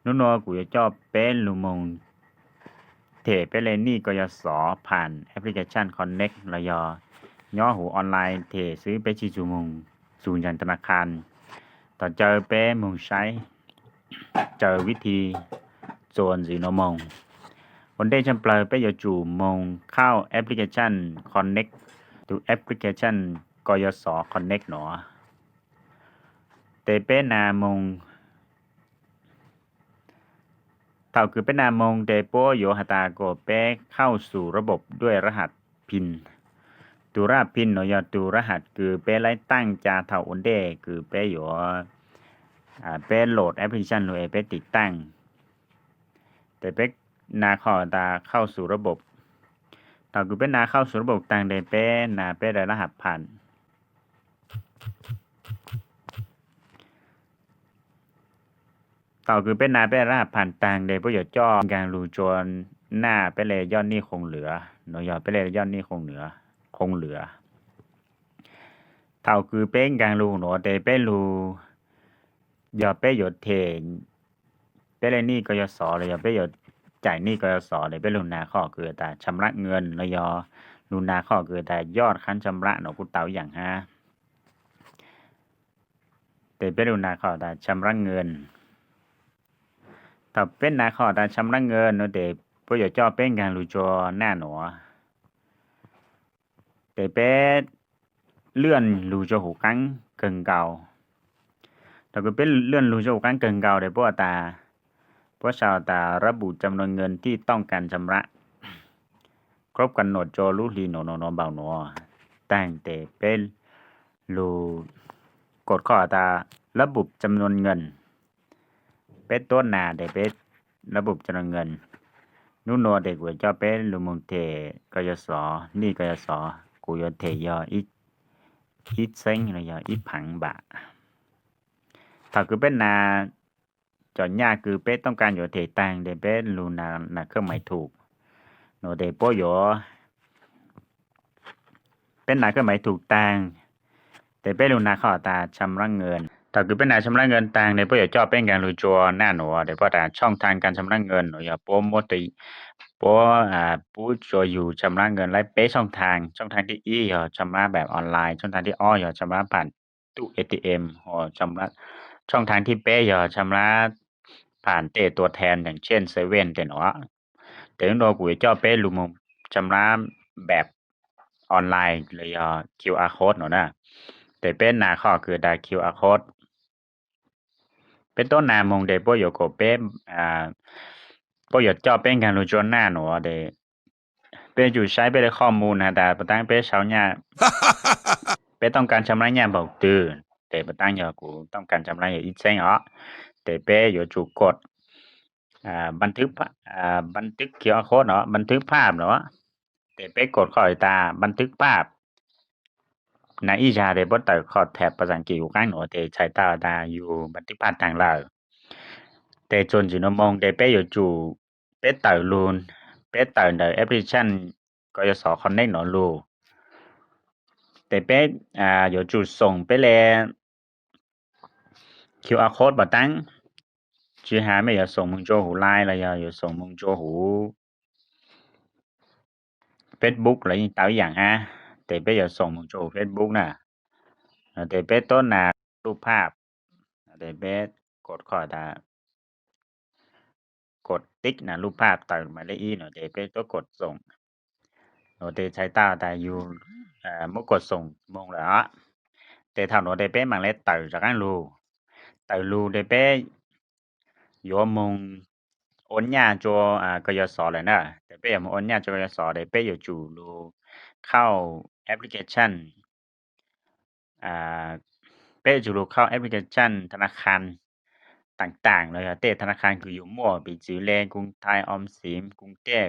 Hnub nuav kuv yuav coj peb lug moog them peb le nij kos yos xov pham application Connect los yog nyob huv online them xwb, peb tsi txug moog txug nraag tha na kha. Thov caw peb moog saib tsaws vib thi txuas ntxiv nuav moog. Ua ntej tshaj plawg peb yuav tsum moog khaum application Connect, tus application kos yos xov Connect nuav. Tes peb nas moog, thaum kws peb nas moog tes puab yuav has tas kom peb เข้าสู่ระบบด้วยรหัส pin. Tus รหัส pin nuav yog tus รหัส kws peb laib taaj ca thaum ua ntej kws peb yuav, peb load application lug es peb tiv taaj. Tes peb nas qhov tas เข้าสู่ระบบ. Thaum kws peb nas เข้าสู่ระบบ taag tes peb nas peb le รหัสผ่าน. Thaum kws peb nas peb le รหัสผ่าน taag tes puab yuav coj nkaag lug tsua naj peb le ยอดหนี้คงเหลือ nuav yog peb le ยอดหนี้คงเหลือ คงเหลือ. Thaum kws peb nkaag lug nuav tes peb lug, yog peb yuav them peb le nij kos yos xov los yog peb yuav cais nij kos yos xov tes peb lug nas qhov kws tas ชำระเงิน los yog lug nas qhov kws tas ยอดค้างชำระ nuav kuj tau yaam hab. Tes peb lug nas qhov tas ชำระเงิน. Thaum peb nas qhov tas ชำระเงิน nuav tes puab yuav coj peb nkaag lug tsua naj nuav. Tes peb เลื่อน lug tsua huv qaab kawg nkaus. Thaum kws peb เลื่อน lug tsua huv qaab kawg nkaus tes puab tas, puab sau tas ระบุจำนวนเงินที่ต้องการชำระ ครบกำหนด tsua lub hli nuav nuav nuav npaum nuav. Taag tes peb lug กด qhov tas ระบุจำนวนเงิน. Peb tuab nas tes peb ระบุจำนวนเงิน. Nub nuav tes kuv yuav coj peb lug moog them kos yos xov, nij kos yos xov, kuv yuav them yog ib txheeb los yog ib phav npam. Thaum kws peb nas cov nyaj kws peb tooj kab yuav them taag tes peb lug nas khawb maiv thum nuav tes puab yuav, peb nas khawb maiv thum taag tes peb lug nas qhov tas ชำระเงิน. Thaum kws peb nas ชำระเงิน taag tes puab yuav coj peb nkaag lug tsua naj nuav tes puab tas ช่องทางการชำระเงิน nuav yog puab muab, puab pub tsua yug ชำระเงิน laib peb ช่องทาง. ช่องทางที่หนึ่ง yog ชำระแบบออนไลน์, ช่องทางที่สอง yog ชำระผ่านตู้ เอทีเอ็ม, ช่องทางที่แปด yog ชำระผ่าน tej ตัวแทน อย่างเช่น เซเว่น tej nuav. Tes nub nuav kuv yuav coj peb lug moog ชำระแบบออนไลน์ los yog QR code nuav na. Tes peb nas qhov kws tas QR code. Peb tuab nas moog tes puab yuav kom peb, puab yuav coj peb nkaag lug tsua naj nuav tes peb yuav tsum saib peb le qhov mus has tas pas taab peb sau nyaj, peb tooj kab ชำระ nyaj npaum twg. Tes pas taab yog kuv tooj kab ชำระ yog ib txheeb os. Tes peb yuav tsum กด บันทึก QR code nuav, บันทึกภาพ nuav. Tes peb กด qhov tas บันทึกภาพ. Nas ib zag tes puab tawm qhov แท็บ ภาษาอังกฤษ huv qaab nuav tes txhais tau tas yug บันทึกภาพ taag lawm. Tes txuas ntxiv nuav moog tes peb yuav tsum, peb tawm lug, peb tawm ntawm application kos yos xov Connect nuav lug. Tes peb yuav tsum xoom peb le QR code pas taab, tsi has mej yuav xoom moog tsua huv Line los yog yuav xoom moog tsua huv Facebook los yeej tau ib yaam hab. Tes peb yuav xoom moog tsua huv Facebook na. Tes peb tuab nas รูปภาพ. Tes peb กด qhov tas กดติ๊ก nas รูปภาพ tawm mas le ib nuav tes peb tuab กด xoom. Nuav tes txhais tau tas yug muab กด xoom moog lawm os. Tes thaum nuav tes peb maam le tawm rov qaab lug. Tawm lug tes peb yuav moog ua nyaj tsua kos yos xov lawm na. Tes peb yuav moog ua nyaj tsua kos yos xov tes peb yuav tsum lug เข้า application, peb yuav tsum lug เข้า application ธนาคาร ต่างๆ los yog tej ธนาคาร kws yug muaj, piv txwv le กรุงไทย, ออมสิน, กรุงเทพ,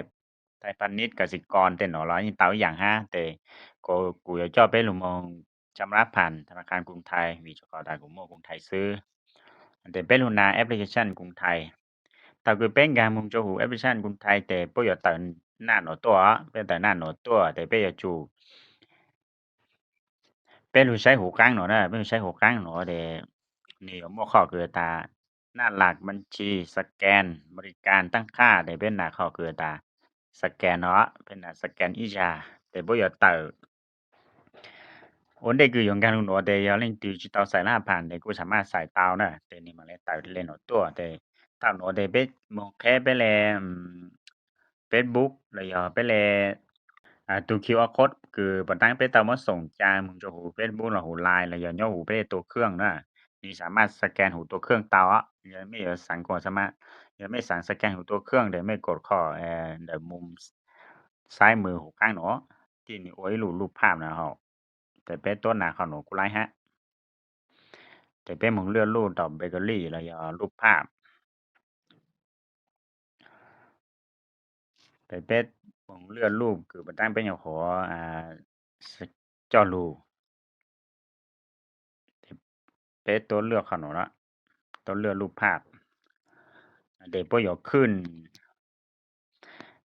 ไทยพาณิชย์, กสิกร tej nuav los yeej tau ib yaam hab. Tes kuv yuav coj peb lug moog ชำระผ่าน ธนาคารกรุงไทย vim rua qhov tas kuv muaj กรุงไทย xwb. Tes peb lug nas application กรุงไทย. Thaum kws peb nkaag moog tsua huv application กรุงไทย tes puab yuav tawm naj nuav tuaj, peb tawm naj nuav tuaj tes peb yuav tsum, peb lug saib huv qaab nuav na, peb lug saib huv qaab nuav tes nwg yuav muaj qhov kws tas naj las npas tshis, scan, npaus li kas, taab qhaj, tes peb nas qhov kws tas scan no, peb nas scan ib zag tes puab yuav tawm ua ntej kws yuav nkaag lug nuav tes yog leej twg tsis tau xais lab phas tes kuj xam maj xais tau na, tes nwg mam le tawm le nuav tuaj. Tes thaum nuav tes peb moog qheb peb le Facebook los yog peb le tug QR code kws puas taab peb tau muab xoom ca moog rua huv Facebook los huv Line los yog nyob huv peb le tua kheej na, nwg xam maj scan huv tua kheej tau. Yog mej yuav xaav, yog mej xaav scan huv tua kheej tes mej kod qhov ntawm mus saib mus huv qaab nuav, tes nwg ua ib lub lub phaj na hab. Tes peb tuab nas qhov nuav kuj laib hab. Tes peb moog lwaj lub tau background los yog lub phaj. Tes peb moog lwaj lub kws puas taab peb nyuam qhuav coj lug. Peb tuab lwaj qhov nuav, tuab lwaj lub phaj. Tes puab yuav khwj,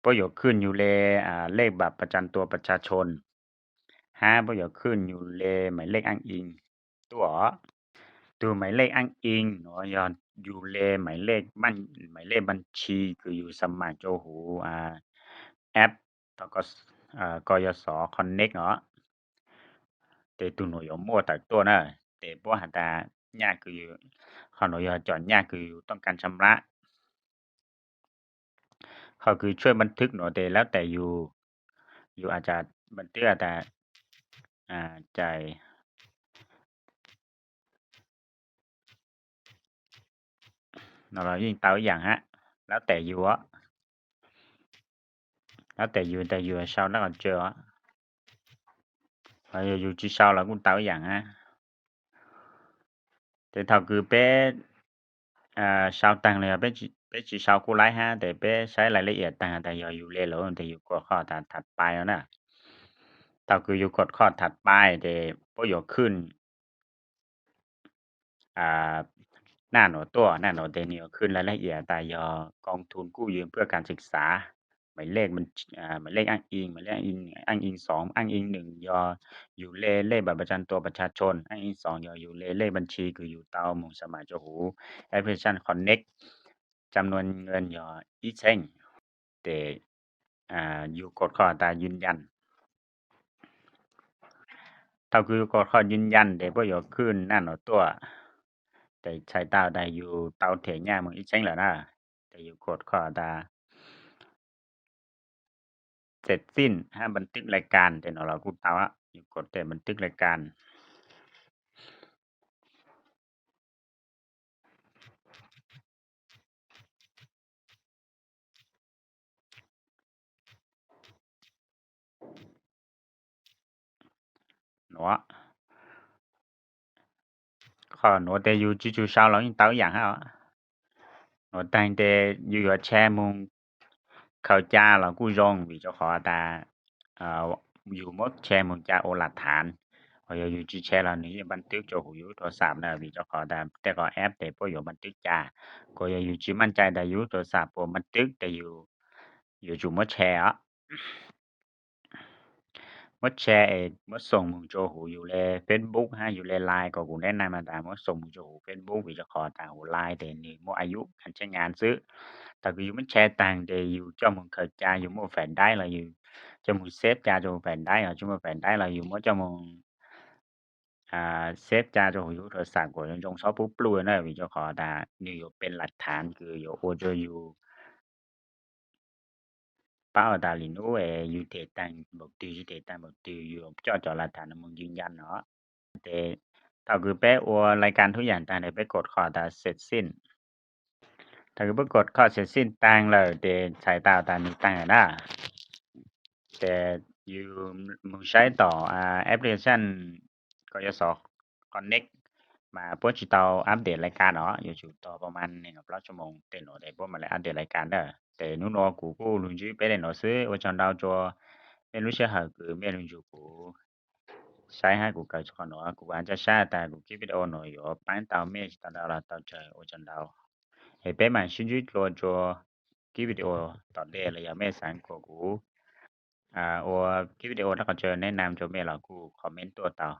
puab yuav khwj yug le lej npam pas tsas tua pas tsas tshoo, hab puab yuav khwj yug le maim lej aaj in tuaj. Tug maim lej aaj in nuav yog yug le maim lej npas tshis kws yug xam maj rua huv app ko yog xov Connect os. Tes tug nuav yuav muaj tawm tuaj na. Tes puab has tas nyaj kws, qhov nuav yog cov nyaj kws yug tooj ka tsham lab. Qhov kws tshuaj npas thwb nuav tes lab tes yug, yug a tas npas thwb a tas cais no los yeej tau ib yaam hab. Lab tes yug, lab tes yug tas yug sau lab qhov tsua, yog yug tsis sau los kuj tau ib yaam hab. Tes thaum kws peb sau taag los yog peb tsis sau kuj laib hab, tes peb saib laj laj iam taag tas yog yug le lawm tes yug kod qhov tas tham pais no na. Thaum kws yug kod qhov tham pais tes puab yuav khwj naj nuav tuaj, naj nuav tes nwg yuav khwj laj laj iam tas yog koo thun kuj yug pwj kas xwm xav, maim lej aaj in, maim lej aaj in xoov, aaj in nwg yog yug le lej npam pas tsas tua pas tsas tshoo, aaj in xoov yog yug le lej npas tshis kws yug tau moog xam maj rua huv application Connect, tsam nuav yog ib txheej. Tes yug kod qhov tas yws yas. Thaum kws yug kod qhov yws yas tes puab yuav khwj naj nuav tuaj, tes txhais tau tas yug tau them nyaj moog ib txheej lawm na. Tes yug kod qhov tas xet xij hab npas thwb laj kas tes no los kuj tau, yug kod tes npas thwb laj kas. Nuav, qhov nuav tes yug tsis tsum sau los yeej tau ib yaam hab. Nuav taag tes yug yuav tshare moog khaws ca los kuj zoo vim rua qhov tas yug muab tshare moog ca ua laj thav, hos yog yug tsis tshare los nwg yeej npas thwb rua huv yug lub tho xam na, vim rua qhov tas tej qhov app tes puab yuav npas thwb ca. Kuas yog yug tsis maj cai tas yug lub tho xam puas npas thwb tes yug yuav tsum muab tshare os. Muab tshare es muab xoom moog rua huv yug le Facebook hab yug le Line, kuas kuv neb naj mas tas muab xoom moog rua huv Facebook vim rua qhov tas huv Line tes nwg muaj a yub kha tsheb nyas xwb. Thaum kws yug muab tshare taag tes yug coj moog khaws ca yug muaj fais daib los yug coj moog save ca rua fais daib, hos tsis muaj fais daib los yug muab coj moog save ca rua huv yug lub tho xam kuas zoo xob pub pluj na, vim rua qhov tas nwg yuav peb laj thav kws yuav ua rua yug paub tas li nub yug them taag npaum twg tsis them taag npaum twg yug coj cov laj thav no moog yws yas no. Tes thaum kws peb ua laj kas tub yaam taag tes peb kod qhov tas xet xij. Thaum kws peb kod qhov xet xij taag lawm tes txhais tau tas nwg taag lawm na. Tes yug moog saib tom application ko yog xov Connect mas puab tsis tau update laj kas os, yuav tsum tog pab maj neeg plaub tshuaj moog tej nuav tes puab mam le update laj kas na. Tes nub nuav kuv kuj lug ntsib peb le nuav xwb, ua tsaug ntau rua mej lub sij hawm kws mej lug nrug kuv saib hab kuv kawm qhov nuav, kuv vam caj sab tas kuv kib video nuav yuav paab tau mej tsis tau ntau los tau tsawg, ua tsaug ntau. Es peb mam sib ntsib dlua rua kib video tom ntej los yog mej xaav kuas kuv ua kib video rab qhov tsua neb nam rua mej los kuj comment tuaj tau.